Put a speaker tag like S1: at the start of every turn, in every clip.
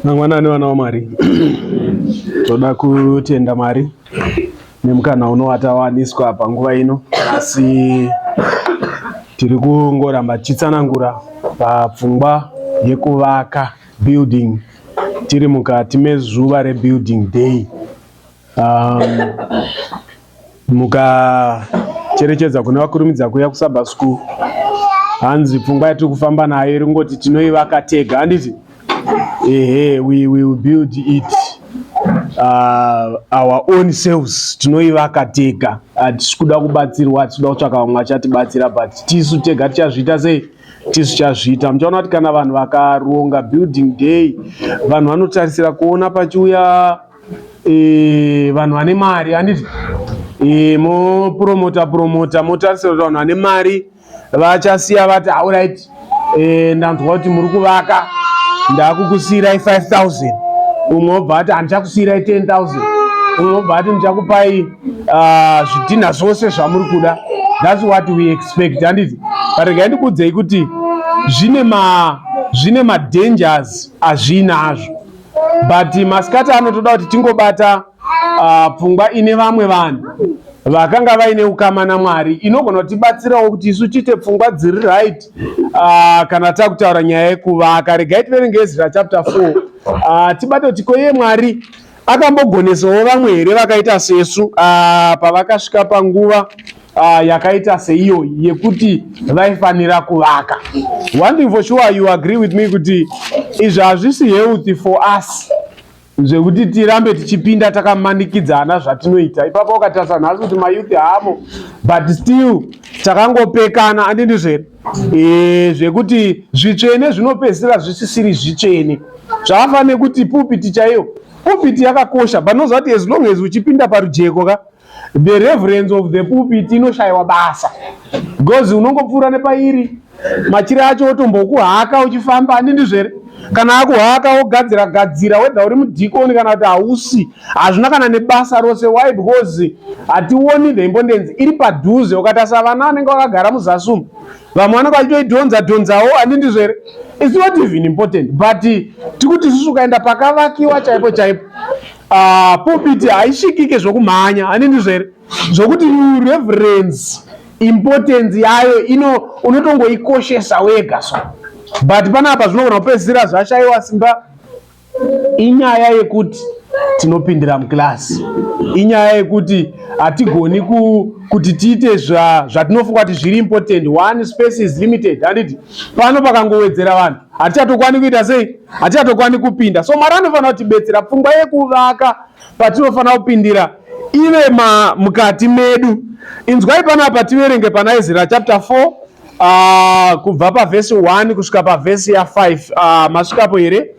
S1: Mangwanani vana vaMwari. Toda kutenda Mwari nemukana uno watawaniswa panguva ino, asi tiri kungoramba tichitsanangura papfungwa yekuvaka building. Tiri mukati mezuva rebuilding day. Mukacherechedza kune vakurumidza kuuya kusabha school, hanzi pfungwa yatiri kufamba nayo iri kungoti tinoivaka tega, handiti? Ehe, we will build it our own selves. Tinoivaka tega, hatisi kuda kubatsirwa, hatisi kuda kutsvaka vamwe vachatibatsira, but tisu tega tichazviita sei? Tisu tichazviita. Muchaona kuti kana vanhu vakaronga building day, vanhu vanotarisira kuona pachiuya vanhu vane mari, handiti? Mopromota promota, motarisira kuti vanhu vane mari vachasiya vati, "Alright, ndanzwa kuti muri kuvaka, ndakukusiyirai 5000." Umwe wobva ati, "Handichakusiyirai 10,000." Umwe wobva ati, "Ndichakupai zvidhinha zvose zvamuri kuda." That's what we expect, handiti? But regai ndikuudzei kuti zvine madangers azviinazvo, but masikati anotoda kuti tingobata pfungwa ine vamwe vanhu vakanga vaine ukama naMwari, inogona kutibatsirawo kuti isu tiite pfungwa dziri right kana takutaura nyaya yekuvaka. Regai tiverenge Ezra chapter 4, tibate kuti ko iye Mwari akambogonesawo vamwe here vakaita sesu pavakasvika panguva yakaita seiyoyi yekuti vaifanira kuvaka. One thing for sure, you agree with me kuti izvi hazvisi healthy for us zvekuti tirambe tichipinda takamanikidzana zvatinoita ipapo. Ukatarisa nhasi kuti mayouth haamo, but still takangopekana, handindizvo here? Zvekuti zvitsvene zvinopedzisira zvisisiri zvitsvene. Zvakafanana nekuti pulpit chaiyo, pulpit yakakosha, but unoziva kuti as long as uchipinda parujeko ka, the reverence of the pulpit inoshayiwa basa, because unongopfuura nepairi, machira acho otombokuhaka uchifamba, handindizvo here? Kana akuhaka, wogadzira gadzira, whether uri mudhikoni kana kuti hausi, hazvina kana nebasa rose. Why? Because hationi the importance iri padhuze. Ukatarisa vana vanenge vakagara muzasi umu, vamwe vanenge vachitoidhonza dhonzawo, handindizvo here? It's not even important, but tikuti isusu ukaenda pakavakiwa chaipo chaipo, pulpit haisvikike zvokumhanya, handindizvo here? Zvokuti reverence, importance yayo ino unotongoikoshesa wega. So but panapa zvinogona kupedzisira zvashayiwa simba. Inyaya yekuti tinopindira mukilasi, inyaya yekuti hatigoni kuti tiite zvatinofunga kuti zviri important. One, space is limited, handiti? Pano pakangowedzera vanhu, hatichatokwanisi kuita sei? Hatichatokwanisi kupinda. So Mwari anofanira kutibetsera pfungwa yekuvaka patinofanira kupindira ive mukati medu. Inzwai panapa, tiverenge pana Ezra chapter 4, kubva pavhesi 1 kusvika pavhesi ya5. Masvikapo here,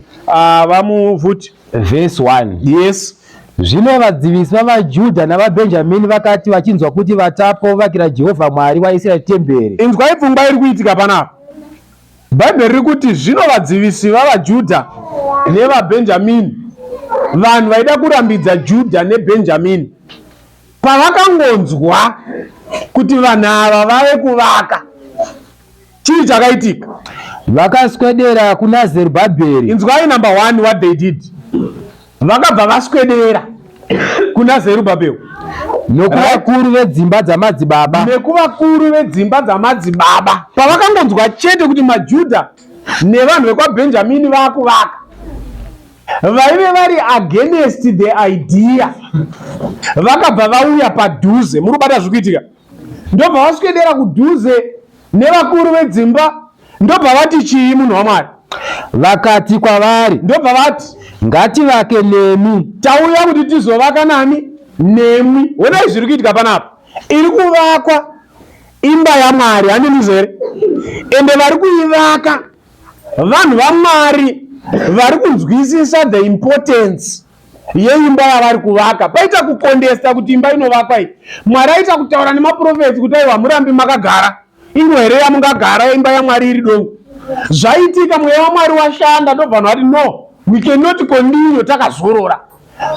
S1: vamuvhuti?
S2: Vhesi 1.
S1: Yes.
S2: Zvino vadzivisi vavaJudha navaBhenjamini vakati vachinzwa kuti vatapwa vovakira Jehovha Mwari waIsraeri temberi.
S1: Inzwai pfungwa iri kuitika panapa. Bhaibheri riri kuti zvino vadzivisi vavaJudha nevaBhenjamini, vanhu vaida kurambidza Judha neBhenjamini, pavakangonzwa kuti vanhu ava vave kuvaka, chii chakaitika?
S2: Vakaswedera kuna Zerubhabheri.
S1: Inzwai, number one, what they did, vakabva vaswedera kuna Zerubhabheri.
S2: Nokuvakuru vedzimba dzamadzibaba.
S1: Nekuvakuru vedzimba dzamadzibaba. Pavakangonzwa chete kuti maJudha nevanhu vekwaBhenjamini vaakuvaka, vaive vari against the idea vakabva vauya padhuze. Muri kubata zviri kuitika? Ndobva vaswedera kudhuze nevakuru vedzimba. Ndobva vati chii, munhu waMwari?
S2: Vakati kwavari,
S1: Ndobva vati,
S2: "Ngativake nemi."
S1: "Tauya kuti tizovaka nani? Nemwi." Honai zviri kuitika panapa. Iri kuvakwa imba yaMwari, handindizvo here? Ende vari kuivaka vanhu vaMwari vari kunzwisisa the importance yeimba yavari kuvaka. Paita kucontesta kuti imba inovakwa iyi, Mwari aita kutaura nemaprofeti kuti aiwa, murambi makagara ingo here yamungagara imba yaMwari iri dongo? Zvaitika, mweya waMwari washanda. Ndobva vanhu vati, "No, we cannot continue takazorora,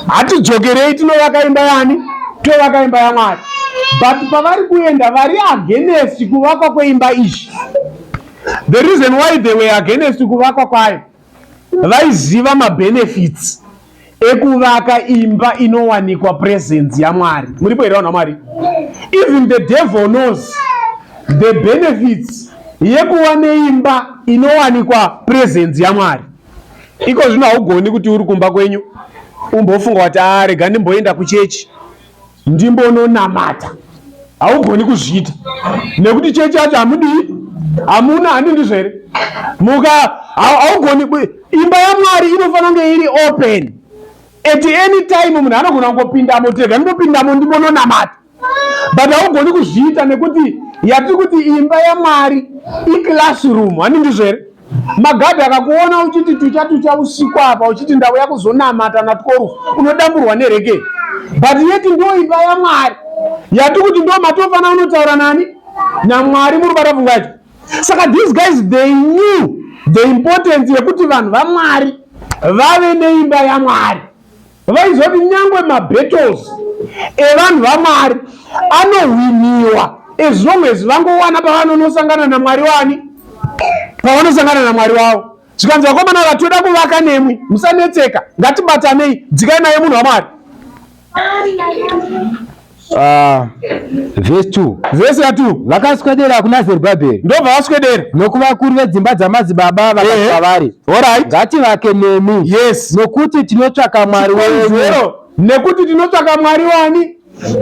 S1: hatidzokerei, tinovaka imba yani? Tovaka imba yaMwari." But pavari kuenda, vari against kuvakwa kweimba izvi, the reason why they were against kuvakwa kwayo Vaiziva mabenefits ekuvaka imba inowanikwa presence yaMwari. Muripo here vanhu vaMwari? Even the devil knows the benefits yekuva neimba inowanikwa presence yaMwari. Iko zvino haugoni kuti uri kumba kwenyu umbofunga kuti ah, rega ndimboenda kuchechi ndimbononamata. Haugoni kuzviita nekuti chechi yacho hamudii, hamuna, handi ndizvo here? Muka haugoni. Imba yaMwari inofanira kunge iri open at any time. Munhu anogona kungopindamo kuti rega ndimbopindamo ndimbononamata, but haugoni kuzviita nekuti yatiri kuti imba yaMwari iclassroom, handi ndizvo here? Magadhi akakuona uchiti tucha tucha usiku apa uchiti ndauya kuzonamata na12, unodamburwa nereke. But yeti ndo imba yaMwari yati kuti ndo matofana unotaura nani? NaMwari. Muri kubata pfungwa yacho? Saka these guys, they knew the importance yekuti vanhu vaMwari vave neimba yaMwari. Vaizoti nyangwe mabattles evanhu vaMwari anohwiniwa as long as vangowana pavanonosangana naMwari wani, pavanosangana naMwari wavo. Zvikanzi, vakomana vatoda kuvaka nemwi, musanetseka, ngatibatanei. Dzikai naye, munhu waMwari.
S2: Vhesi 2.
S1: Vhesi ya2.
S2: Vakaswedera kuna Zerubhabheri
S1: Ndobva vaswedera
S2: nokuvakuru vedzimba dzamadzibaba, vakati kwavari, "Ngativake nemi, nokuti tinotsvaka Mwari wenyu."
S1: Chikonzero, nekuti tinotsvaka Mwari wani?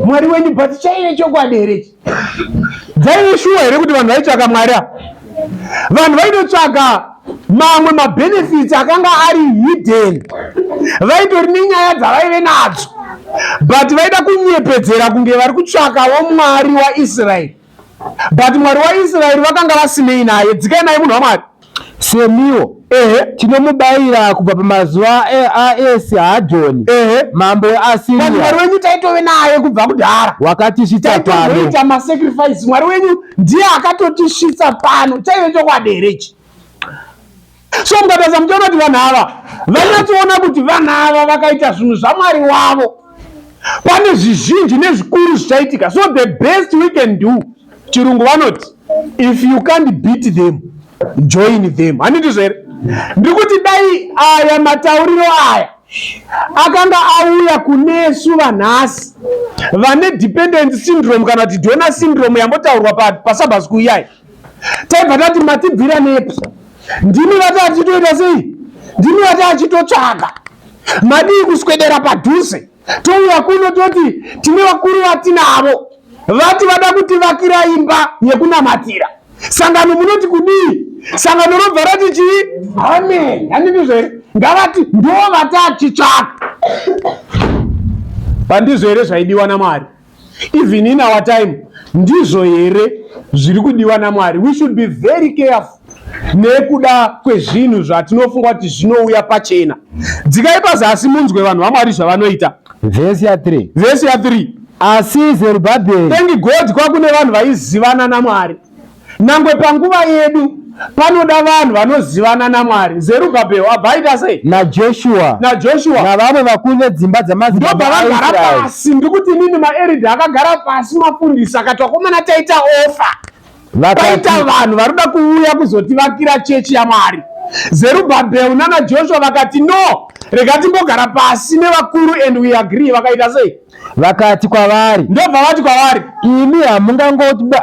S1: Mwari wenyu. But chaive chokwadi here ichi? Dzaive shuwa here kuti vanhu vaitsvaka Mwari apa? Vanhu vaitotsvaka mamwe mabenefits akanga ari hidden. Vaitori nenyaya dzavaive nadzo, but vaida kunyepedzera kunge vari kutsvakawo Mwari waIsraeri, but Mwari waIsraeri vakanga vasinei naye. Dzikai naye, munhu waMwari.
S2: "Semiwo tinomubayira kubva pamazuva aEsihadhoni mambo
S1: weAsiria." Mwari wenyu taitove naye kubva kudhara.
S2: "Wakatisvitsa pano."
S1: Taitozoita masacrifice. Mwari wenyu ndiye akatotisvitsa pano. Chaive chokwadi here ichi? So mukatarisa muchaona kuti vanhu ava vanyatsoona kuti vanhu ava vakaita zvinhu zvaMwari wavo, pane zvizhinji nezvikuru zvichaitika. So the best we can do, chirungu vanoti, "If you can't beat them, join them." Handiti here? Ndiri kuti dai aya matauriro aya akanga auya kunesu vanhasi vane dependence syndrome kana kuti donor syndrome yambotaurwa paSabbath school iyai, taibva tati matibvira nepi? Ndimi vati achitoita sei? Ndimi vati achitotsvaka. Madii kuswedera padhuze? Touya kuno toti tine vakuru vatinavo vati vada kutivakira imba yekunamatira. Sangano munoti kudii? Sangano robva rati chii? Amen. Handindizvo here? Ngavati ndo vatachitsvaka. Pandizvo here zvaidiwa naMwari? Even in our time, ndizvo here zviri kudiwa naMwari? We should be very careful nekuda kwezvinhu zvatinofunga kuti zvinouya pachena. Dzikai pazasi munzwe vanhu vaMwari zvavanoita.
S2: Vhesi ya3.
S1: Vhesi ya3.
S2: Asi Zerubhabheri
S1: Thank God kwakune vanhu vaizivana naMwari. Nangwe panguva yedu panoda vanhu vanozivana naMwari. Zerubhabheri wabva aita sei?
S2: NaJoshua
S1: NaJoshua
S2: navamwe vakuru vedzimba dzamadzibaba
S1: ndobva vagara
S2: aIsraeri
S1: pasi. Ndikuti inini maelders akagara pasi, mafundisi akati, "Vakomana, taita offer."
S2: Vakati
S1: Paita vanhu vari kuda kuuya kuzotivakira chechi yaMwari. Zerubhabhel nana Joshua vakati, "No, rega timbogara pasi nevakuru and we agree." Vakaita sei?
S2: Vakati kwavari,
S1: Ndobva vati kwavari,
S2: "Imi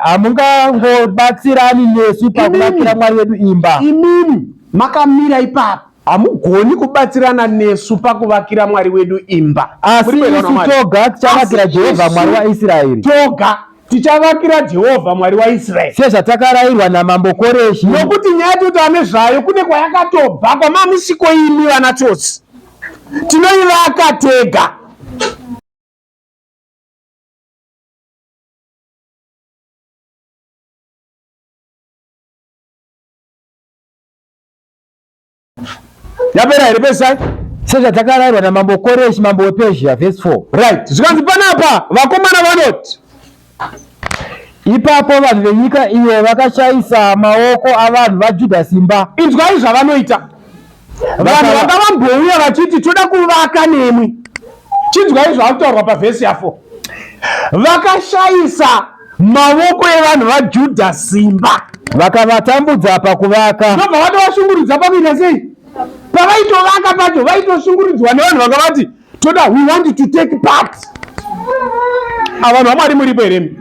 S2: hamungangobatsirani nesu pakuvakira Mwari wedu imba."
S1: "Imimi makamira ipapo, hamugoni kubatsirana nesu pakuvakira Mwari wedu imba."
S2: "Asi
S1: Muri kuona
S2: isu
S1: Mwari?
S2: toga tichavakira
S1: Asi
S2: Jehovha
S1: isu
S2: Mwari waIsraeri
S1: toga tichavakira Jehovha Mwari waIsraeri
S2: sezvatakarayirwa namambo Koreshi."
S1: Nokuti nyaya totaura nezvayo kune kwayakatobva, kwamamusiko imi vana tsotsi. Tinoivaka tega. Yapera here pesai?
S2: Sezvatakarayirwa namambo Koreshi mambo wePezhia. Vhesi 4.
S1: Right, zvikanzi panapa vakomana vanoti,
S2: Ipapo vanhu venyika iyo vakashayisa maoko avanhu vaJudha simba.
S1: Inzwai zvavanoita. Vanhu vanga vambouya vachiti toda kuvaka nemwi, chinzwai zvakutaurwa pavhesi ya4. Vakashayisa mavoko evanhu vaJudha simba.
S2: Vakavatambudza pakuvaka.
S1: Ndobva vatovashungurudza pakuita sei? Pavaitovaka pacho vaitoshungurudzwa nevanhu vanga vati toda, we want to take part. Avanhu vaMwari muripo here?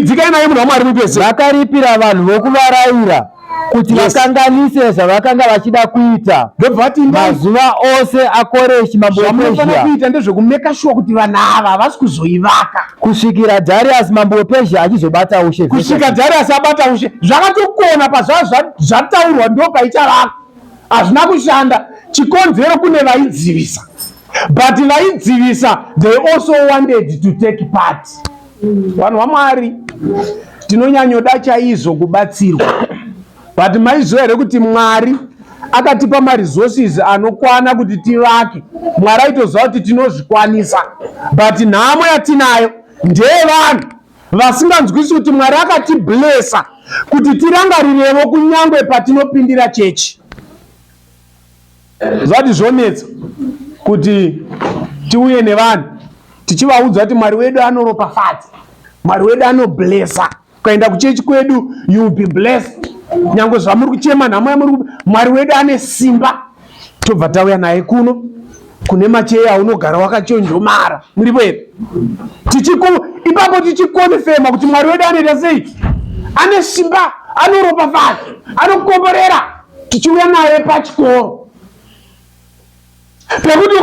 S1: Dzikai naye munhu waMwari mupese.
S2: Vakaripira vanhu vokuvarayira kuti vakanganise zvavakanga vachida kuita.
S1: Ndobva vati
S2: mazuva ose aKoreshi mambo
S1: wePezhia.
S2: Kuita
S1: ndezvekumeka shuwa kuti vanhu ava havasi kuzoivaka
S2: kusvikira Dhariasi mambo wePezhia achizobata ushe.
S1: Kusvika Dhariasi abata ushe, zvakatokona pazvazva zvataurwa ndo paichavaka. Hazvina kushanda. Chikonzero kune vaidzivisa, but vaidzivisa they also wanted to take part. Vanhu vaMwari, tinonyanyoda chaizvo kubatsirwa, but maiziva here kuti Mwari akatipa maresources anokwana kuti tivake? Mwari aitoziva kuti tinozvikwanisa, but nhamo yatinayo ndeyevanhu vasinganzwisi kuti Mwari akatiblessa kuti tirangarirevo kunyangwe patinopindira chechi. Zvati zvonetsa kuti tiuye nevanhu tichivaudza kuti Mwari wedu anoropafadza, Mwari wedu anoblessa. Ukaenda kuchechi kwedu you will be blessed, nyange zvamuri kuchema nhamo yamuri, Mwari wedu ane simba. Tobva tauya naye kuno kune macheya aunogara wakachonjomara. Muripo here? Ipapo tichikonfema kuti Mwari wedu anoita sei? Ane simba, anoropafadza, anokomborera. Tichiuya naye pachikoro pekuti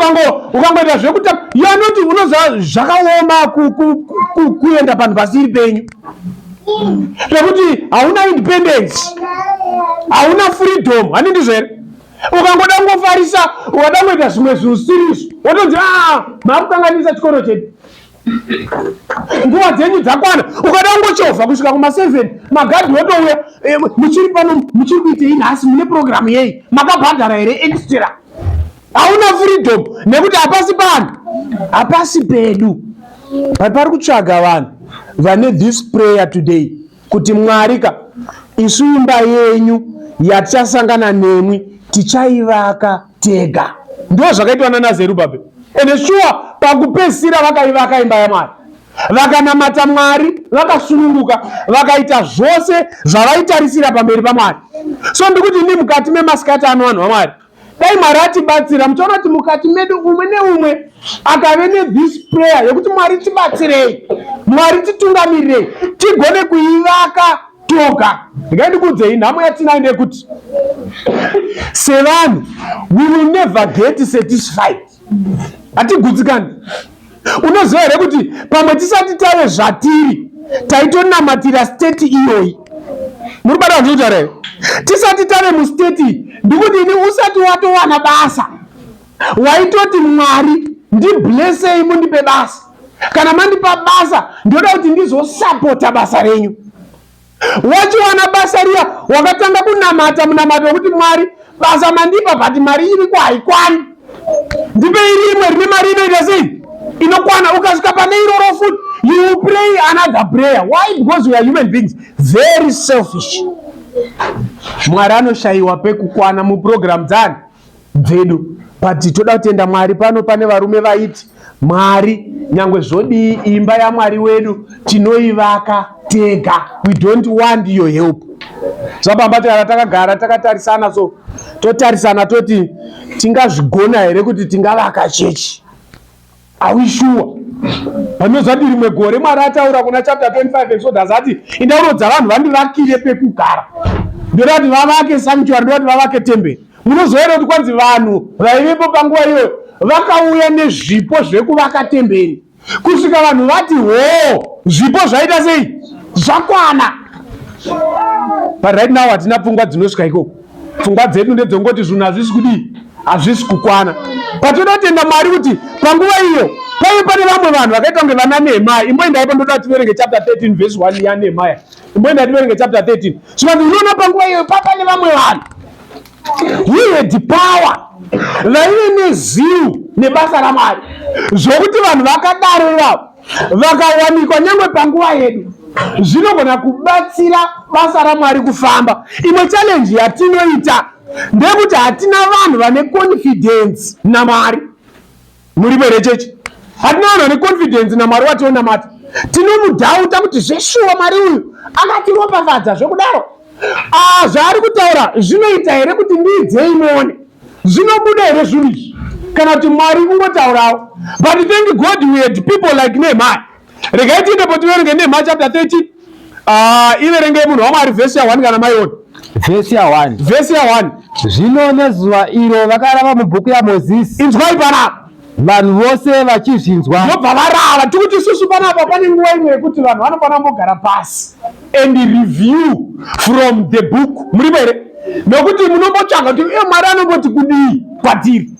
S1: ukangoita zvekuta yanoti unoziva zvakaoma kuenda panhu pasiri penyu, pekuti hauna independence, hauna freedom. Hani ndizvo here? Ukangoda kungofarisa, ukada kungoita zvimwe zvinhu zvisiri, wotonzi, a makukanganisa chikoro chedu, nguva dzenyu dzakwana. Ukada kungochovha kusvika kuma7, magadhi wotouya, "Muchiri pano? Muchiri kuitei nhasi? Mune purogiramu yei? Makabhadhara here extra?" Hauna freedom nekuti hapasi panhu, hapasi pedu. But pari kutsvaga vanhu vane this prayer today kuti, "Mwari ka, isu imba yenyu yatichasangana nemwi tichaivaka tega." Ndo zvakaitwa nana Zerubhabheri, ende shuwa pakupedzisira vakaivaka imba yaMwari, vakanamata Mwari vakasununguka, vakaita zvose zvavaitarisira pamberi paMwari. So ndikuti ini mukati memasikati ano, vanhu vaMwari, dai Mwari atibatsira. Muchaona kuti mukati medu umwe neumwe akave nethis prayer yekuti, "Mwari tibatsirei, Mwari titungamirirei, tigone kuivaka toga." Ndingai ndikuudzei, nhamo yatinayo ndeyekuti sevanhu we will never get satisfied, hatigutsikani. Unoziva here kuti pamwe tisati tave zvatiri taitonamatira state iyoyi? Muri bata vandinotaura here? Tisati tave mustate, ndikuti ini usati watowana basa waitoti, "Mwari, ndiblessei mundipe basa. Kana mandipa basa, ndoda kuti ndizosapota basa renyu." Wachiwana basa riya, wakatanga kunamata munamato wekuti, "Mwari, basa mandipa, but mari iriko haikwani. Ndipei rimwe rine mari inoita sei? Inokwana." Ukasvika pane iroro futi, you will pray another prayer. Why? Because we are human beings, very selfish. Mwari anoshayiwa pekukwana muprogramu dzani dzedu. But toda kutenda Mwari, pano pane varume vaiti, "Mwari, nyangwe zvodii, imba yaMwari wedu tinoivaka tega. We don't want your help." Zvapamba tikara takagara takatarisana, so totarisana toti, "Tingazvigona here kuti tingavaka chechi? Are we sure?" Panozati rimwe gore Mwari ataura kuna chapter 25 Exodus, ati, "Indaunodza vanhu vandivakire pekugara. Ndoda kuti vavake sanctuary, ndoda kuti vavake temberi." Munoziva here kuti kwanzi vanhu vaivepo panguva iyoyo vakauya nezvipo zvekuvaka temberi kusvika vanhu vati, "Hoo, zvipo zvaita sei? Zvakwana." But right now hatina pfungwa dzinosvika ikoko. Pfungwa dzedu ndedzongoti zvinhu hazvisi kudii? Hazvisi kukwana. Patoda kutenda Mwari kuti panguva iyo paive pane vamwe vanhu vakaita kunge vana Nehemaya. Imboendaipo, ndoda tiverenge chapter 13 verse 1 yaNehemaya. Imboenda tiverenge chapter 13. Zvikanzi unoona panguva iyoyo papane vamwe vanhu who had power, vaive nezivo nebasa raMwari, zvokuti vanhu vakadaro ivavo vakawanikwa nyangwe panguva yedu zvinogona kubatsira basa raMwari kufamba. Imwe challenge yatinoita ndeyekuti hatina vanhu vane confidence naMwari. Muripo here, chechi? Hatina vanhu vane confidence naMwari wationamata. Tinomudhauta kuti zveshuwa Mwari uyu akatiropafadza zvekudaro. Ah, zvaari kutaura zvinoita here kuti ndiidzei muone? Zvinobuda here zvinhu izvi? Kana kuti Mwari kungotaurawo? But thank God we had people like Nehemiah. Regai tiendepo tiverenge Nehemiah chapter 13. Ah, iverenge munhu waMwari vhesi ya 1 kana maiona.
S2: Vhesi ya 1.
S1: Vhesi ya 1.
S2: Zvino nezuva iro vakarava mubhuku yaMozisi.
S1: Inzwai panapa.
S2: Vanhu vose vachizvinzwa.
S1: Vobva varava. Tikuti isusu panapa pane nguva imwe yekuti vanhu vanofanira kumbogara pasi and review from the book. Muripo here? Nokuti munombotsvaga kuti iye Mwari anomboti kudii kwatiri.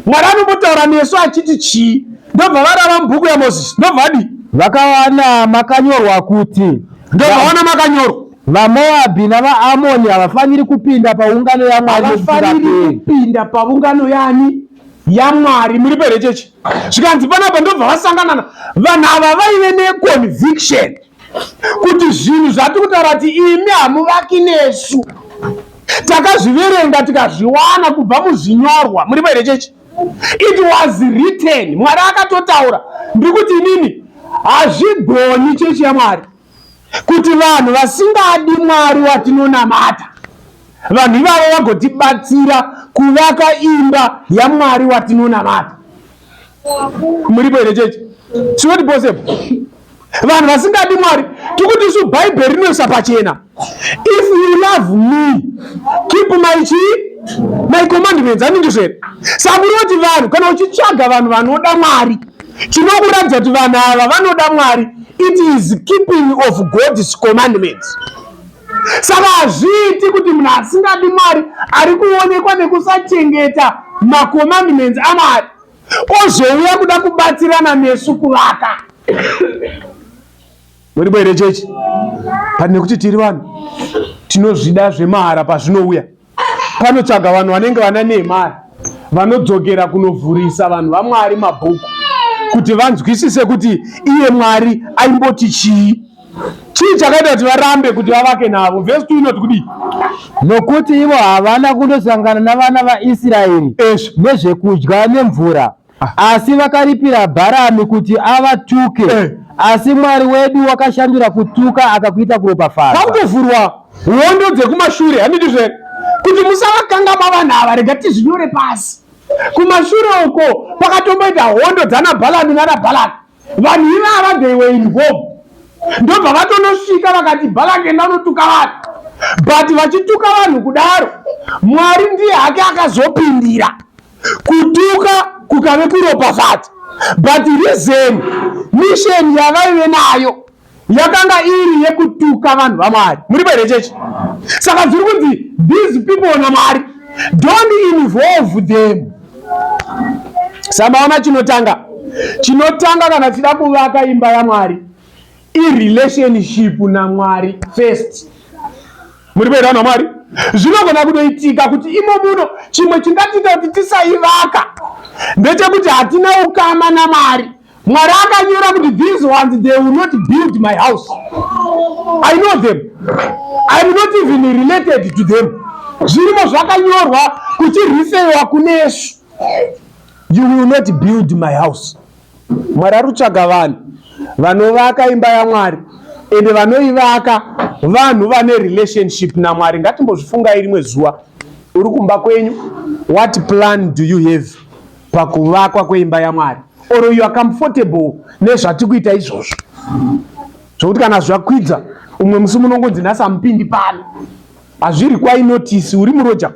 S1: Mwari anombotaura nesu achiti chii. Ndobva varava mubhuku yaMozisi. Ndobva vadii?
S2: Vakawana makanyorwa kuti.
S1: Ndobva vawana makanyorwa.
S2: VaMoabhi navaAmoni havafaniri kupinda paungano yaMwari.
S1: Havafaniri kupinda paungano yani? yaMwari. Muripo here chechi? Zvikanzi panapa ndobva vasanganana vanhu ava vaive neconviction kuti zvinhu zvatiri kutaura kuti imi hamuvaki nesu takazviverenga tikazviwana kubva muzvinyorwa. Muripo here chechi? It was written. Mwari akatotaura. Ndiri kuti inini hazvigoni chechi yaMwari kuti vanhu vasingadi Mwari watinonamata vanhu ivavo vagotibatsira kuvaka imba yaMwari watinonamata. Muripo here chechi? It's not possible. Vanhu vasingadi Mwari tikuti isu Bhaibheri rinoisa pachena, if you love me keep my chii my commandments. Handindizvo here? Saka muri kuti vanhu kana uchitsvaga vanhu vanoda Mwari, chinokuratidza kuti vanhu ava vanoda Mwari, it is keeping of God's commandments. Saka hazviiti kuti munhu asingadi Mwari ari kuonekwa nekusachengeta macommandments aMwari ozouya kuda kubatsirana nesu kuvaka. Muripo here chechi? Pane nekuti tiri vanhu tinozvida zvemahara pazvinouya. Panotsvaga vanhu vanenge vana Nehemaya vanodzokera kunovhurisa vanhu vaMwari mabhuku kuti vanzwisise kuti iye Mwari aimboti chii. Chii chakaita kuti varambe kuti vavake navo? Vhesi 2 inoti kudii?
S2: Nokuti ivo havana kundosangana navana vaIsraeri nezvekudya nemvura, Asi vakaripira Bharami kuti avatuke. Eh. Asi Mwari wedu wakashandura kutuka akakuita kuropafadza.
S1: Pakutovhurwa hondo dzekumashure, handiti zve kuti musavakangamwa vanhu ava, rega tizvinyore pasi. Kumashure uko pakatomboita hondo dzana Bharami nana Bharaki. Vanhu ivava they were involved. Ndobva vatonosvika vakati Bharaki enda unotuka vanhu. But vachituka vanhu kudaro, Mwari ndiye hake akazopindira. Kutuka kukave kuropafadza, but reason mission yavaive nayo yakanga iri yekutuka vanhu vaMwari. Muri here chechi? Saka zviri kunzi these people naMwari don't involve them. Samaona chinotanga chinotanga kana tichida kuvaka imba yaMwari irelationship naMwari first. Muri kuenda naMwari? Zvinogona kutoitika kuti imo muno chimwe chingatiita kuti tisaivaka ndechekuti hatina ukama naMwari. Mwari akanyora kuti these ones they will not build my house. I know them. I am not even related to them. Zvirimo zvakanyorwa kuchirifewa kunesu. You will not build my house. Mwari ari kutsvaga vanhu vanovaka imba yaMwari ende vanoivaka vanhu vane relationship naMwari. Ngatimbozvifungai rimwe zuva uri kumba kwenyu, what plan do you have pakuvakwa kweimba yaMwari? Or you are comfortable nezvatiri kuita izvozvo zvokuti kana zvakwidza umwe musi munongonzi nhasi hamupindi pano. Hazviri kwai notice uri muroja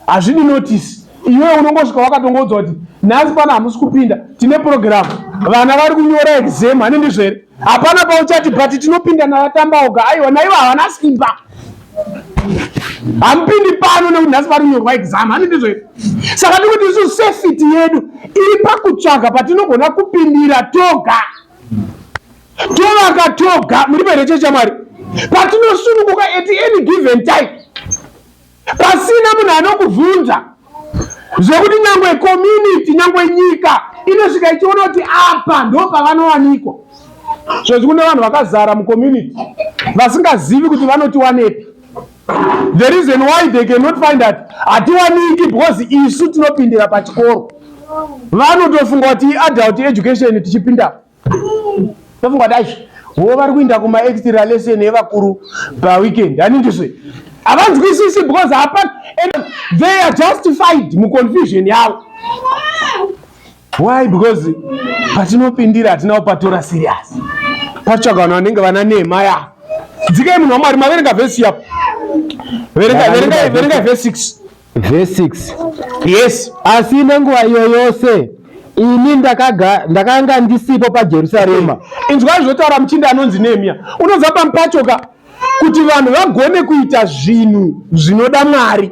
S1: hazvidi notice iwewe unongosvika wakatongoudzwa kuti nhasi pano hamusi kupinda tine program vana vari kunyora exam hane ndizvo here hapana pauchati but tinopinda navatambaoga aiwa naivo havana simba hamupindi pano nekuti nhasi vari kunyorwa exam hane ndizvo here saka tikuti isu safety yedu iri pakutsvaga patinogona kupindira toga tovaka toga muri here chechi yaMwari patinosununguka at any given time pasina munhu anokubvunza zvekuti nyangwe community nyangwe nyika inosvika ichiona kuti apa ndo pavanowanikwa zvezvi kune vanhu vakazara mucommunity vasingazivi kuti vanotiwanepi the reason why they cannot find that hatiwaniki because isu tinopindira pachikoro vanotofunga kuti adult education tichipinda tofunga kuti aizvi Wo vari kuinda kuma extra lesson evakuru paweekend. Ani ndizvo. Havanzwisisi because hapana and they are justified muconfusion yavo. Why? Because patinopindira hatina kupatora serious. Patsvaga vanhu vanenge vana Nehemiah. Dzikai munhu waMwari maverenga vhesi yapo. Verenga verenga verenga vhesi 6.
S2: Vhesi 6.
S1: Yes.
S2: Asi nenguva iyo yose ini ndakanga ndisipo paJerusarema.
S1: Inzwai zvotaura muchinda anonzi Nehemiah. Unonzwa pamupacho ka kuti vanhu vagone kuita zvinhu zvinoda Mwari.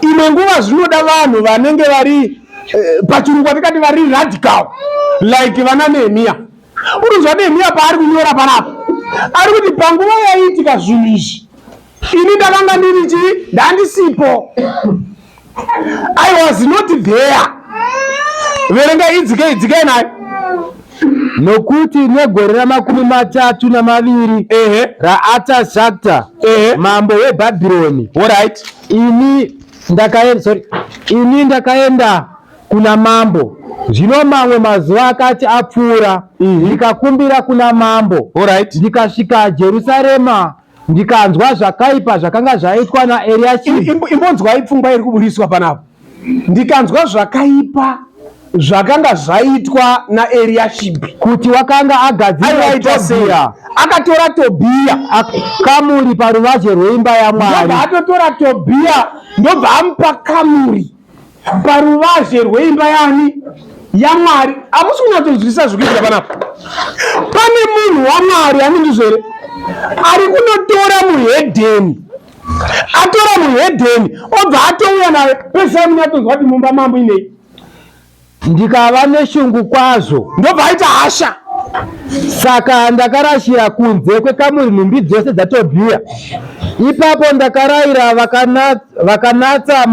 S1: Imwe nguva zvinoda vanhu vanenge vari eh, pachirungu atikati vari radical like vana Nehemiah. Unonzwa Nehemiah paari kunyora panapa ari kuti panguva yaiitika zvinhu izvi ini ndakanga ndiri chii ndandisipo i was not there verenga idzikei dzikei nayo
S2: nokuti negore ramakumi matatu namaviri
S1: ehe
S2: raatashakta
S1: ehe
S2: mambo webhabhironi
S1: alright
S2: ini ndakaenda sorry ini ndakaenda kuna mambo zvino mamwe mazuva akati apfuura ndikakumbira kuna mambo
S1: alright
S2: ndikasvika jerusarema Ndikanzwa zvakaipa zvakanga zvaitwa naEriashibhi.
S1: Imbonzwai pfungwa iri kuburitswa panapa. Ndikanzwa zvakaipa zvakanga zvaitwa naEriashibhi.
S2: Kuti wakanga agadzirira
S1: Tobhiya. Akatora Tobhiya.
S2: Kamuri paruvazhe rweimba yaMwari.
S1: Ndobva atotora Tobhiya ndobva amupa kamuri. Paruvazhe rweimba yani? YaMwari. Hamusi kunyatsonzwisisa zviri kuitika panapa. Pane munhu waMwari, handizvo here? Ari kunotora muhedheni. Atora muhedheni, obva atouya naye. Pedzisai munyatsonzwa kuti mumba mambo inei.
S2: Ndikava neshungu kwazvo.
S1: Ndobva aita hasha.
S2: Saka ndakarashira kunze kwekamuri nhumbi dzose dzaTobhiya. Ipapo ndakarayira vakanatsa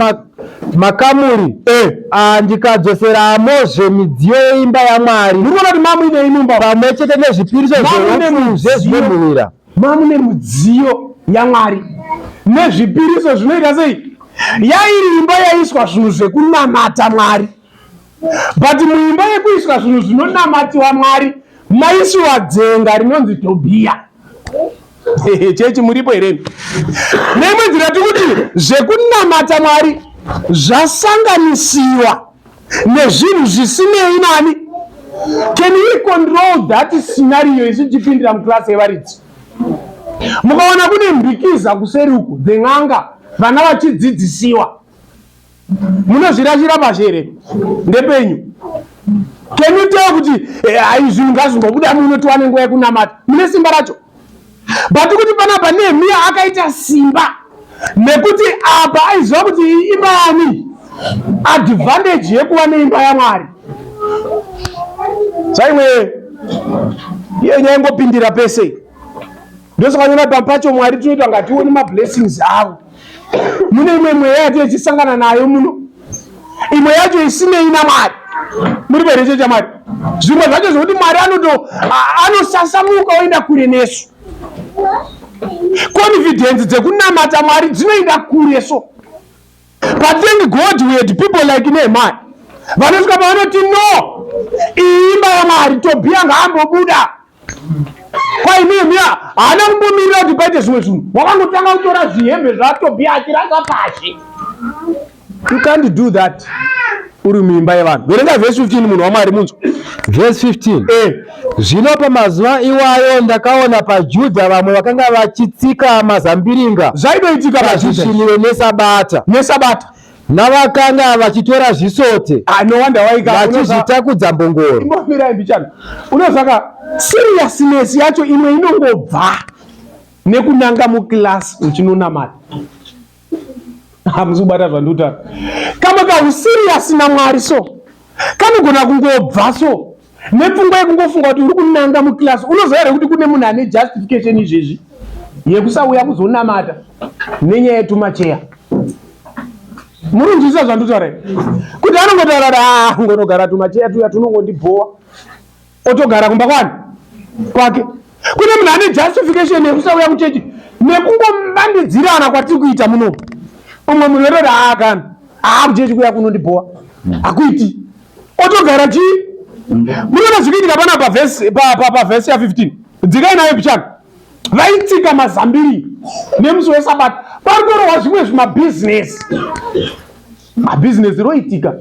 S2: makamuri
S1: eh.
S2: Ah, ndikadzoseramozve midziyo yeimba yaMwari.
S1: Muri kuona kuti mamuine imumba
S2: pamwe chete nezvipiriso zveupfu zvezvinonhuhwira.
S1: Mamune midziyo yaMwari nezvipiriso zvinoita sei? Yairi imba yaiswa zvinhu zvekunamata Mwari. But muimba yekuiswa zvinhu zvinonamatiwa Mwari maisiwa dzenga rinonzi Tobhiya. Chechi muripo here? Neimwe nzira tikuti zvekunamata Mwari zvasanganisiwa nezvinhu zvisinei nani. Can we control that scenario isu tichipindira muklasi yevaridzi? Mukaona kune mbikiza kuseri uku dzen'anga vana vachidzidzisiwa munozvirashira pasi here ndepenyu can you tell kuti eh, hai zvinhu ngazvimbobuda muno tiwane nguva yekunamata mune simba racho but kuti panapa nehemiya akaita simba nekuti apa aiziva kuti iyi imba yani advantage yekuva neimba yamwari saimwe iye nyaya ingopindira pese Ndosaka nyona pacho Mwari tinoita nga tione mablessings avo. Mune imwe mweya yati ichisangana nayo muno. Imwe yacho isinei naMwari. Muri here cha Mwari? Zvimwe zvacho zvekuti Mwari anoto anosasamuka oenda kure nesu. Confidence dzekunamata Mwari dzinoenda kure so. But thank God we had people like Nehemiah. Vanosvika pavanoti no, iyi imba yaMwari, Tobhiya ngaambobuda. Kwai Nehemiya haana kumbomirira kuti paite zvimwe zvinhu, wakangotanga kutora zvihembe zvaTobhiya achirasa pasi. You can't do that uri muimba yevanhu. Verenga vhesi 15 munhu waMwari munzwa.
S2: Vhesi 15.
S1: Eh.
S2: Zvino pamazuva iwayo ndakaona paJudha vamwe vakanga vachitsika mazambiringa
S1: Zvaitoitika paJudha
S2: pazvisviniro neSabata.
S1: nesabata.
S2: Navakanga vachitora zvisote
S1: Ah, no wonder why ka
S2: vachizitakudza mbongoro.
S1: Imbomirai mbichana. Unozvaka seriousness yacho imwe inongobva nekunanga muclass uchinonamata. Hamusi kubata zvandikutaura. Kamwe kauserious naMwari so kanogona kungobva so nepfungwa yekungofunga kuti uri kunanga muclass. Unoziva here kuti kune munhu ane justification izvezvi yekusauya kuzonamata nenyaya yetumacheya? Muri kunzwisisa zvandikutaura here? Kuti anongotaura kuti ah, ngonogara tumacheya tuya tunongondibhowa, otogara kumba kwani kwake. Kune munhu ane justification yekusauya kuchechi nekungobandidzirana kwatiri kuita muno. Umwe munhu ototi ah, kana ah, kuchechi kuya kunondibhowa hakuiti, otogara chii? Munoona zvikuitika panapa pavhesi ya 15. Dzikai nayo pichana. Vaitsika mazambiri nemusi wesabata. Parikorohwa zvimwe zvimabhizinesi. Mabhizinesi roitika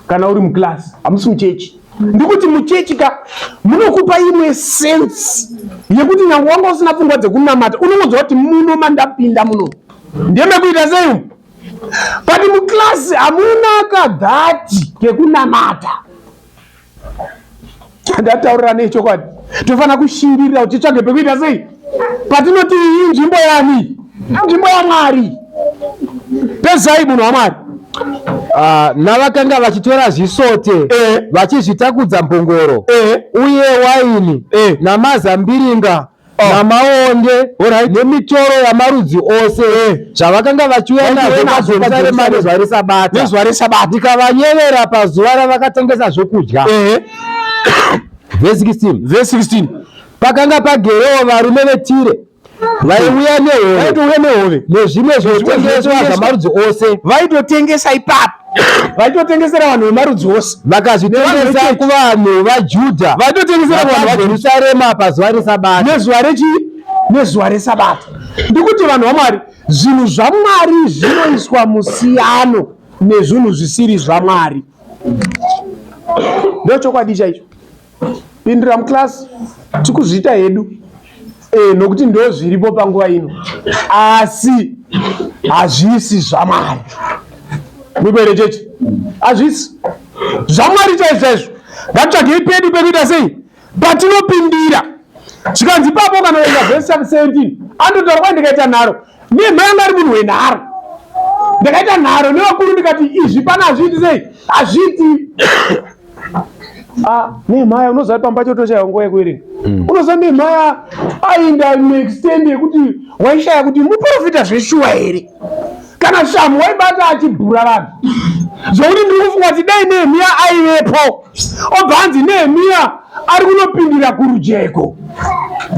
S1: kana uri muklasi, hamusi muchechi. Ndikuti muchechi ka munokupa imwe sense yekuti nyange wanga usina pfungwa dzekunamata unongonzwa kuti muno mandapinda muno ndemekuita sei umu. But muklasi hamuna kadhati kekunamata. Ndataurira nei chokwadi? Tofanira kushingirira kuti titsvage pekuita sei? Patinoti iyi nzvimbo yani? Nzvimbo yaMwari. Pezai munhu waMwari.
S2: Navakanga vachitora zvisote vachizvitakudza mbongoro uye waini namazambiringa namaonde nemitoro yamarudzi ose zvavakanga vachiuya nazvo paJerusarema nezuva reSabata.
S1: Nezuva reSabata.
S2: Ndikavanyevera pazuva ravakatengesa zvokudya. Verse 16.
S1: Verse 16.
S2: Pakanga pagerewo varume veTire vaiuya nehove,
S1: vaitouya nehove
S2: nezvimwe zvinotengeswa zvamarudzi ose.
S1: Vaitotengesa ipapo, vaitotengesera vanhu vemarudzi ose,
S2: vakazvitengesa kuvanhu vaJudha,
S1: vaitotengesera vanhu
S2: vaJerusarema pazuva reSabata,
S1: nezuva rechi nezuva reSabata. Ndikuti vanhu vaMwari, zvinhu zvaMwari zvinoiswa musiyano nezvinhu zvisiri zvaMwari. Ndochokwadi chaicho. Pindira muclass, tikuzviita hedu nokuti ndo zviripo panguva ino, asi hazvisi zvaMwari. Mupere chechi, hazvisi zvaMwari chaizvo chaizvo. Ngatitsvagei pedu pekuita sei patinopindira. Zvikanzi ipapo kana uenda verse 17 andotaura kwai ndikaita nharo nemha yanga ari munhu wenharo, ndakaita nharo nevakuru ndikati izvi pana hazviiti sei, hazviiti. Nehemaya unoziva pamba pacho toshaya nguva yekuverenga. Unoziva Nehemaya ainda imwe extend yekuti waishaya kuti muprofita zveshuwa here, kana shamu waibata achibhura vanhu zvokuti ndiri kufunga kuti dai Nehemiya aivepo obva anzi Nehemiya ari kunopindira kurujeko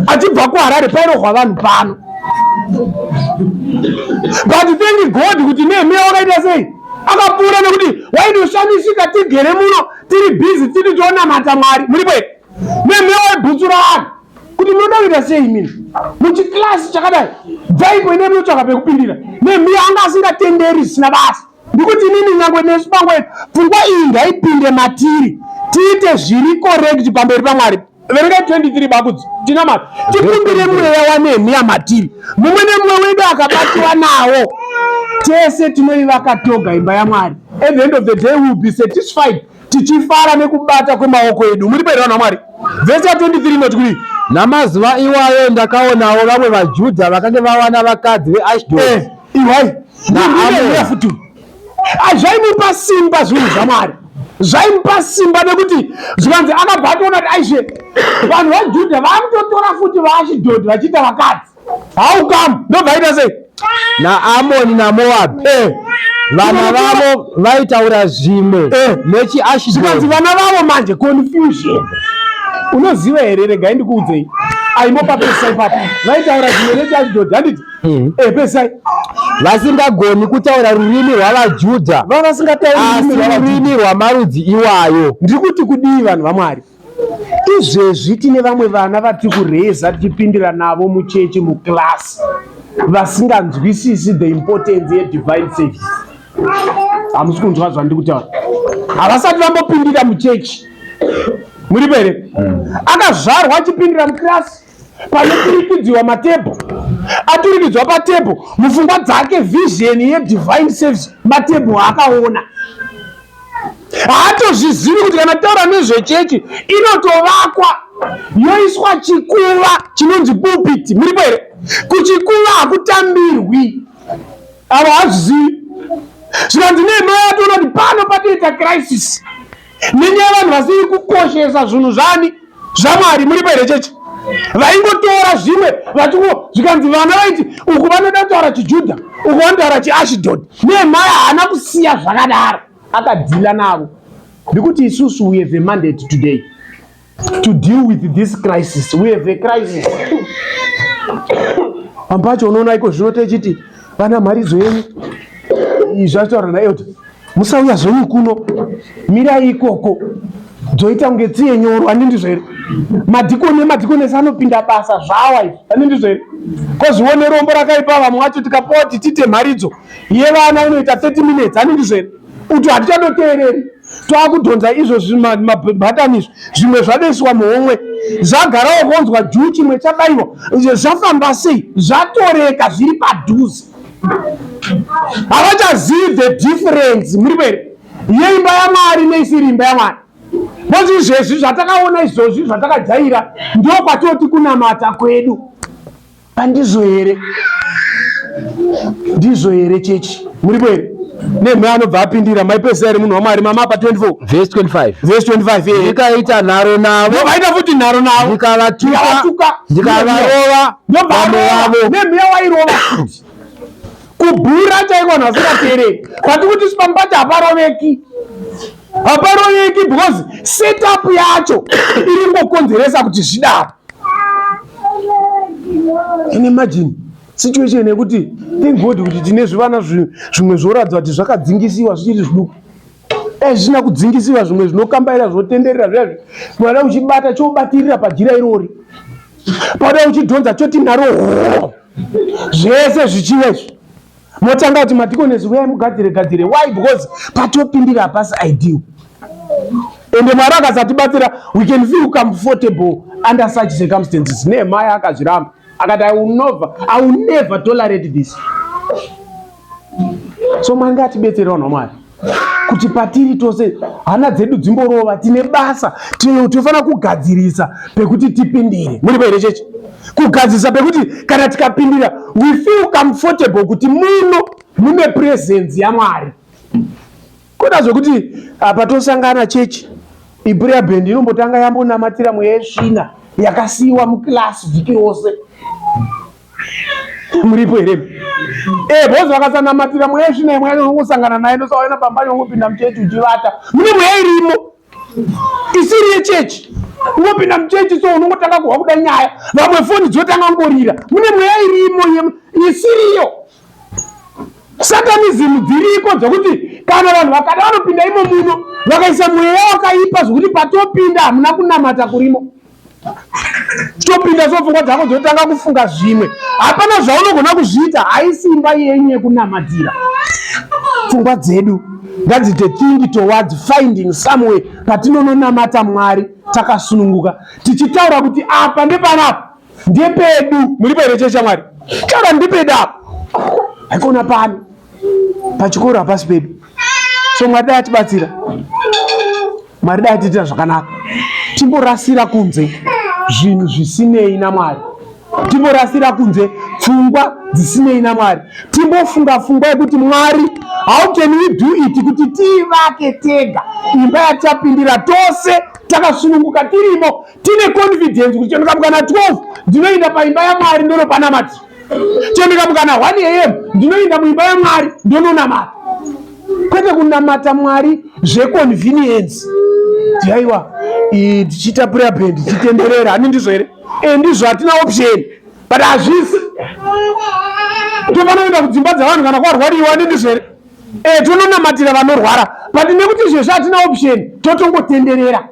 S1: achibva kuHarare pairohwa vanhu pano. But thank God kuti Nehemiya wakaita sei, akapfuura, nekuti wainoshamisika tigere muno tiri busy tiri tionamata Mwari. Muripo here? Nehemiya waibhutsura vanhu kuti munoda kuita sei imini muchiklasi chakadai, bvaipo ine munotsvaka pekupindira. Nehemiya anga asingatenderi zvisina basa. Ndikuti inini nyangwe nesu panguva ino pfungwa iyi ngaipinde matiri, tiite zviri correct pamberi paMwari. Verengai 23 bakudzi tinamata, tikumbire mweya waNehemiya matiri. Mumwe nemumwe wedu akabatiwa nawo, tese tinoivaka toga imba yaMwari. At the end of the day we will be satisfied, tichifara nekubata kwemaoko edu. Muri pere vanhu vaMwari? Vhesi ya 23 inoti kudii?
S2: Namazuva iwayo ndakaonawo vamwe vaJudha vakange vawana vakadzi veAshdodhi.
S1: Ihwai naAmoni futi. Zvaimupa simba zvinhu zvaMwari, zvaimupa simba nekuti zvikanzi akabva atoona kuti aishe vanhu vaJudha vakutotora futi vaAshidhodhi vachiita vakadzi. How come? Ndobva aita sei?
S2: NaAmoni naMoabhi vana vavo vaitaura zvimwe nechiAshdodhi.
S1: Zvikanzi vana vavo manje confusion. Unoziva here, regai ndikuudzei, aimbopa pesai ipapo vaitaura zvimwe nechiAshdodhi, handiti? Pesai.
S2: Vasingagoni kutaura rurimi rwavaJudha,
S1: vavasingatauri
S2: asi rurimi rwamarudzi iwayo.
S1: Ndiri kuti kudii vanhu vaMwari? Izvezvi tine vamwe vana vatiri kureza tichipindira navo muchechi muklasi vasinganzwisisi the importance yedivine service. Hamusi kunzwa zvandiri kutaura? Havasati vambopindira muchechi. Muripo here? Akazvarwa achipindira muklasi panoturikidziwa matebho, aturikidzwa patebho, mupfungwa dzake vision yedivine service matebho akaona. Haatozvizivi kuti kana taura nezvechechi inotovakwa yoiswa chikuva chinonzi pulpit. Muripo here? Kuchikuva hakutambirwi. Avo hazvizivi. Zvikanzi Nehemiya atoona kuti pano patoita crisis nenyaya vanhu vasiri kukoshesa zvinhu zvani zvaMwari. Muripo here chechi? Vaingotora zvimwe vachiko. Zvikanzi vana vaiti uku vanoda kutaura chiJudha, uku vanotaura chiAshdod. Nehemiya haana kusiya zvakadaro, akadhila navo. Ndikuti isusu we have a mandate today to deal with this crisis. We have a crisis. Pamwe pacho unoona iko zvino techiti vana mharidzo yenyu izvi achitaura naelder, musauya zvenyu kuno, mirai ikoko. Dzoita kunge tsiye nyoro, handi ndizvo here? Madhikoni nemadhikonesi anopinda basa zvawa izvi, handi ndizvo here? Kozvione rombo rakaipa, vamwe vacho tikapuwa kuti tiite mharidzo yevana inoita 30 minutes, handi ndizvo here? Uto hatichadoteereri, twakudhonza izvo zvimabhatani izvi, zvimwe zvadoiswa muhomwe, zvagarawo konzwa juu, chimwe chabaiwa, zvafamba sei, zvatoreka, zviri padhuze, havachazivi the difference. Muri here yeimba yaMwari neisiri imba yaMwari? Because izvezvi zvatakaona izvozvi zvatakajaira ndo kwatoti kunamata kwedu. Pandizvo here? Ndizvo here, chechi? Muripo here? Nemhe anobva apindira maipesa here, munhu waMwari? Mama pa 24
S2: Verse 25.
S1: Verse 25, eh.
S2: Ndikaita nharo navo.
S1: Ndobvaita futi nharo navo.
S2: Ndikavatuka, ndikavarova vamwe vavo.
S1: Nemheya wairova futi, kubhura chaiko, vanhu vasingateereri. Kwati kuti sipamupati haparoveki, haparoveki, because setup yacho iri ngokonzeresa kuti zvidaro. Can imagine situation yekuti, thank God kuti tine zvivana zvimwe zvoratidza kuti zvakadzingisiwa zvichiri zviduku. Dai zvisina kudzingisiwa, zvimwe zvinokambaira, zvotenderera zviya. Mwana uchibata, chobatirira pajira irori, pauda uchidhonza choti naro ho, zvese zvichiwa izvi. Motanga kuti madhikonesi uyai mugadzire gadzire. Why? Because patopindira hapasi ideal. Ende Mwari akasatibatsira, we can feel comfortable under such circumstances. Nehemaya akazviramba, akati, I will never tolerate this." So Mwari ngatibetsere, vanhu vaMwari, kuti patiri tose hana dzedu dzimborova. Tine basa, tinofanira kugadzirisa pekuti tipindire. Muri here, chechi? Kugadzirisa pekuti kana tikapindira, we feel comfortable kuti muno mune presence yaMwari. Kuda zvekuti apa tosangana chechi, iprayer band inombotanga yambonamatira mweya yesvina yakasiyiwa mukilasi vhiki rose. Muripo here? Because vakasanamatira mweya yesvina, imwe yacho unongosangana naye, ndosawaina pamba, yongopinda muchechi uchivata. Mune mweya irimo isiri yechechi. Unopinda muchechi so unongotanga kuhwa kuda nyaya, vamwe foni dzotanga ngorira. Mune mweya irimo isiriyo, satanism dziriko dzokuti kana vanhu vakada vanopinda imo muno, vakaisa mweya wakaipa zvokuti patopinda hamuna kunamata kurimo. Topinda so pfungwa dzako dzotanga kufunga zvimwe, hapana zvaunogona kuzviita. Haisi imba yenyu yekunamatira. Pfungwa dzedu ngadzite think towards finding somewhere patinononamata Mwari takasununguka, tichitaura kuti apa ndepanapa, ndepedu. Muri here, chechi yaMwari? Taura, ndepedu apa, haikona pano pachikoro, hapasi pedu. So Mwari dai atibatsira, Mwari dai atiitira zvakanaka. Timborasira kunze zvinhu zvisinei naMwari, timborasira kunze pfungwa dzisinei naMwari, timbofunga pfungwa yekuti, Mwari, how can we do it kuti tiivake tega imba yatichapindira tose takasununguka, tirimo tine confidence kuti chendikamuka na12 ndinoenda paimba yaMwari ndonopanamati, chendikamuka na1 am ndinoenda muimba yaMwari ndononamata, kwete kunamata Mwari zveconvenience. Tiaiwa tichiita prayer band, tichitenderera. Hani ndizvo here? E, ndizvo, hatina option, but hazvisi. Tofanira kuenda kudzimba dzavanhu kana kwarwariwa. Hani ndizvo here? E, tononamatira vanorwara, but nekuti izvezvi hatina option, totongotenderera.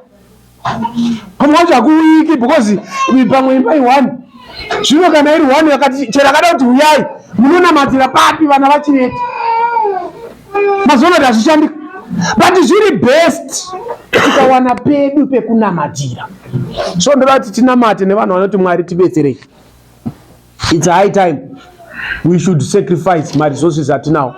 S1: Pamwe wacho hakuuyiki because pamwe imba i1. Zvino kana iri one, yakati chero akada kuti uyai, munonamatira papi vana vachireti? Mazuva kuti hazvishandika, but zviri best tikawana pedu pekunamatira. So ndoda kuti tinamate nevanhu vanoti, Mwari tibetserei. It's high time we should sacrifice maresources atinawo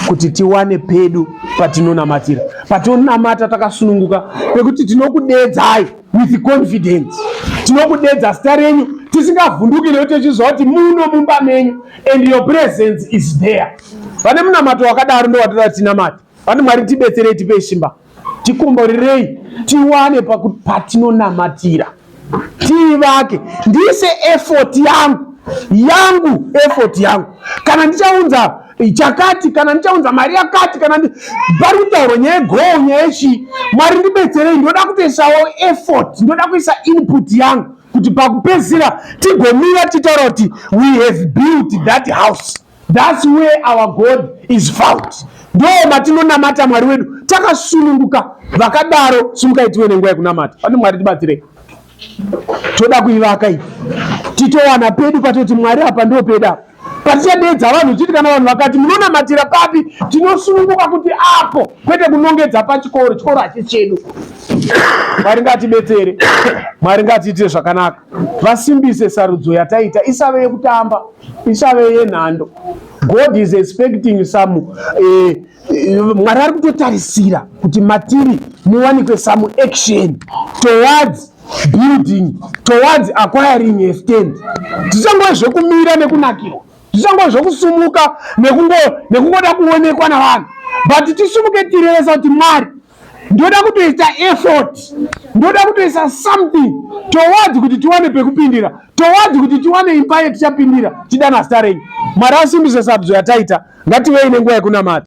S1: kuti tiwane pedu patinonamatira, patinonamata takasununguka, pekuti tinokudedzai with confidence, tinokudedza zita renyu tisingavhunduki, nekuti tichiziva kuti muno mumba menyu and your presence is there. Pane munamato wakadaro ndo watoda tinamate. Pane Mwari tibetserei, tipei simba, tikomborerei, tiwane patinonamatira, tiivake. Ndiise effort yangu, effort yangu, kana ndichaunza chakati, kana ndichaunza mari yakati, kana pari kutaurwa nyaya yegoo, nyaya yechii, Mwari ndibetserei. Ndoda kutoisawo effort, ndoda kuisa input yangu kuti pakupedzisira tigomira tichitaura kuti we have built that house, that's where our God is found, ndo matinonamata Mwari wedu takasununguka. Vakadaro simukai tive nenguva yekunamata. Vati Mwari tibatsirei. Toda kuivaka iyi. Titowana pedu patoti Mwari apa ndo pedu apa. Patichadeedza vanhu chiti kana vanhu vakati munonamatira papi tinosununguka kuti apo kwete kunongedza pachikoro, chikoro hachisi chedu. Mwari ngatibetsere. Mwari ngatiitire zvakanaka. Vasimbise sarudzo yataita isave yekutamba, isave yenhando. God is expecting some eh, Mwari ari kutotarisira kuti matiri muwanikwe some action towards building, towards acquiring a stand. Tichangove zvekumira nekunakirwa, tichangove zvekusumuka nekungoda kuonekwa navanhu, but tisumuke tirevesa kuti Mwari ndoda kutoisa effort, ndoda kutoisa something towards kuti tiwane pekupindira, towards kuti tiwane imba yetichapindira tidana zita renyu. Mwari asimbise sarudzo yataita. Ngativei nenguva yekunamata.